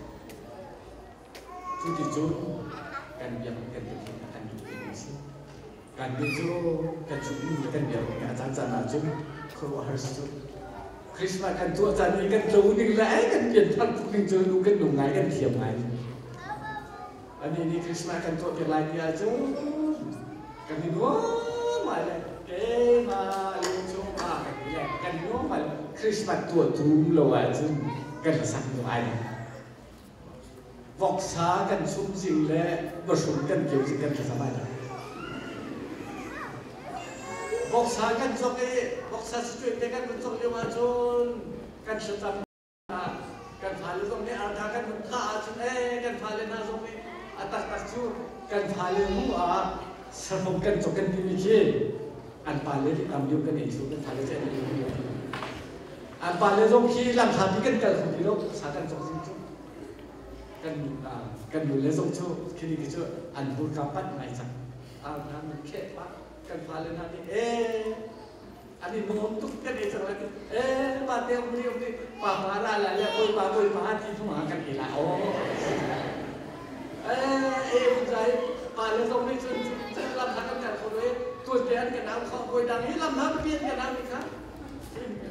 Cuticun kan biak kan Pathian a kan duh timi a si. Kan nih cu kan zumhmi le kan biak ning a caan caan ahcun khuaruahhar si cu. Christmas kan tuah caan i kan tlo ning le ai kan pianthar tuk ning cu nu kan nung ngai kan thiam ngai. Anih nih Christmas kan tuah piak lai ti ahcun kan i nuam ngai le keimah lungchung ah kan ti le kan i nuam ngai le Christmas tuah tum lo ahcun kan sak nu ai lo. Voksa kan chum zing le vahrum kan keu zing kan thlacam ai lo. Voksa kan cawk i voksa situate te kan vun cawk lio ahcun kan thlacam kan fale zong nih artha kan vun thah ahcun ee kan fale hna zong nih a taktak cu kan fale hnu ah safong kan cawk kan timi khi an pale nih tam deuh kan ei cu kan fale cu an ei lio an pale zong khi lamhlatpi kan kal kho ti lo sa kan cawk zing cu kan kan nu le zong cu khi ni cu an hmurka panh ngai cang artha min kheh pah kan fale hna nih ee an i nuam tuk kan ei cang lai ee pa te um ri um ri pa pa la la le bawi pa bawi pa ti thung ah kan ei la o ee e un zai pa le zong nih cun cun lam hla kan kal kho ve tuan te an kan au kho bawi dang hi lam hla pi an kan au ni kha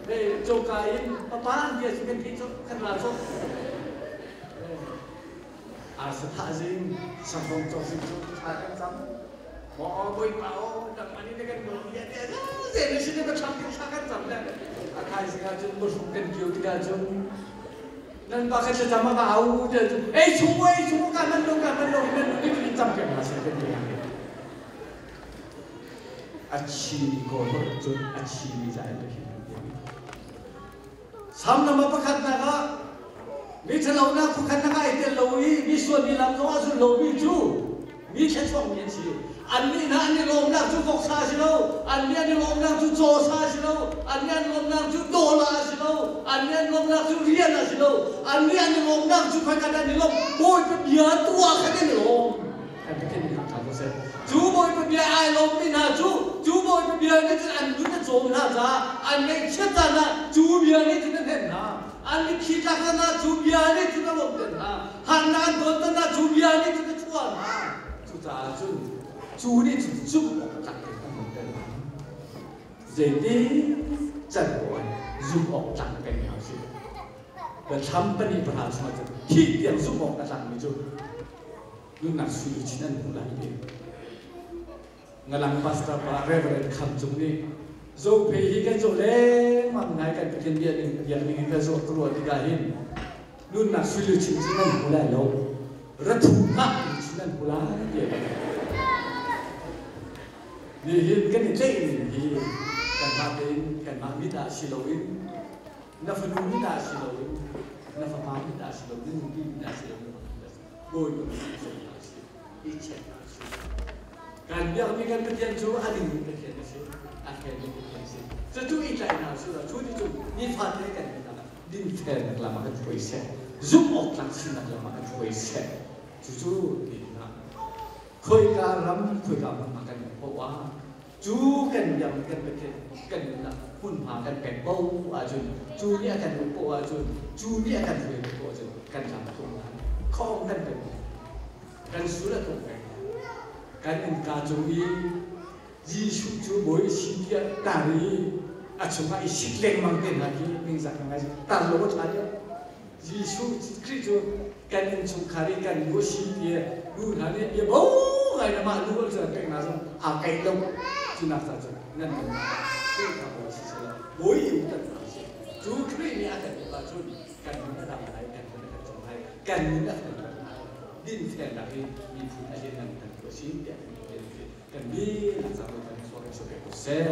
ve choka in papa an bia cu kan thi cu kan ra cu Arsa zing sangfong cawk zing cu thla kan cam maw bawipa aw nangmah nih na kan nawl bia tiah zei na sin ka thlam thla kan cam le a thaizing ah cun muhrum kan kio tikah cun nan pa kha thlacam a va au tiah cun ei chung ei chung ka man lo ka man lo nan nu nih cam pek hna seh kan ti a chi ko cun a chi mi za in hin Sam nama pakhatnak ah mi ṭhalonak phukhatnak ah i tel lo i mi sualmi lam zong ah zul lomi cu mi thluachuakmi an si. Annih hna an i lawmnak cu voksa a si lo, annih an i lawmnak cu cawsa a si lo, annih an lawmnak cu dawla a si lo, annih an lawmnak cu rian a si lo, annih an i lawmnak cu khoika dah an i lawm? Bawipa bia tuah khan an i lawm. Kan Pathian nih thangṭhat ko seh. Cu Bawipa bia ai lawmmi hna cu, cu Bawipa bia nih cun an nun a cawm hna caah an ngaihchiat caan ah cu bia nih cun a hnemh hna. An mitthli tlak caan ah cu bia nih cun a lawmhter hna. Harnak an ton caan ah cu bia nih cun a chuah hna. Cucaah cun cu nih cun zumh awk tlak in an nunter hna. Zeitin can poah in zumh awk tlak peng hna usih. Biathlam pahnih pahra chungah cun thih tiang zumh awk a tlakmi cu nunnak sui luchin an hmuh lai ti. Ngalang pastor pa Reverend Kham Cung nih Zophei hi kan zawh lengmang ngai kan Pathian bia ning biak ning in kan zawh ka ruah tikah hin nunnak sui luchin cu nan hmu lai lo rathu hngah in cu nan hmu lai tiah kan Nihin kan i tlaih ning hi kanmah tein kanmah mit ah si loin na fanu mit ah si loin na fapa mit ah si loin na nupi mit ah si loin Bawipa mit ah si hna si i check hna si. Kan biakmi kan Pathian cu a dingmi Pathian a si, a felmi Pathian a si. Cucu i tlaih hna usih law cu ti cu nifate kan nunnak ah dinfelnak lam ah kan hruai seh, zumh awk tlak sinak lam ah kan hruai seh. Cucu nihin ah khoika ram khoika hmunhma kan um paoh ah cu kan biakmi kan Pathian kan nunnak hmunhma kan pek paoh ahcun cu nih a kan uk paoh ahcun cu nih a kan hruai paoh ahcun kan lam tung lai khawng kan pek kan sul a tung peng kan innka cung i Jesuh cu Bawi a si tiah tar i a chungah i sik lengmang te hna khi ningzak ngai tar lo a ṭha deuh. Jesuh Khrih cu kan innchungkhar i kan nu a si tiah nu hna nih bia bo ngai na mah nu an cu pek hna zong aa kaih lo. Cu nak ca cu nan nunnak ah Khrihfa Bawi si seh law Bawi i upat hna usih. Cu Khrih nih a kan uk ahcun kan nun a dam lai, kan nun a kan cawm lai, kan nun a kan dawt lai. Dinfelnak hi miphun a lianngan kan tu a si tiah kan kan dihlak cang kan suak in sopek ko seh.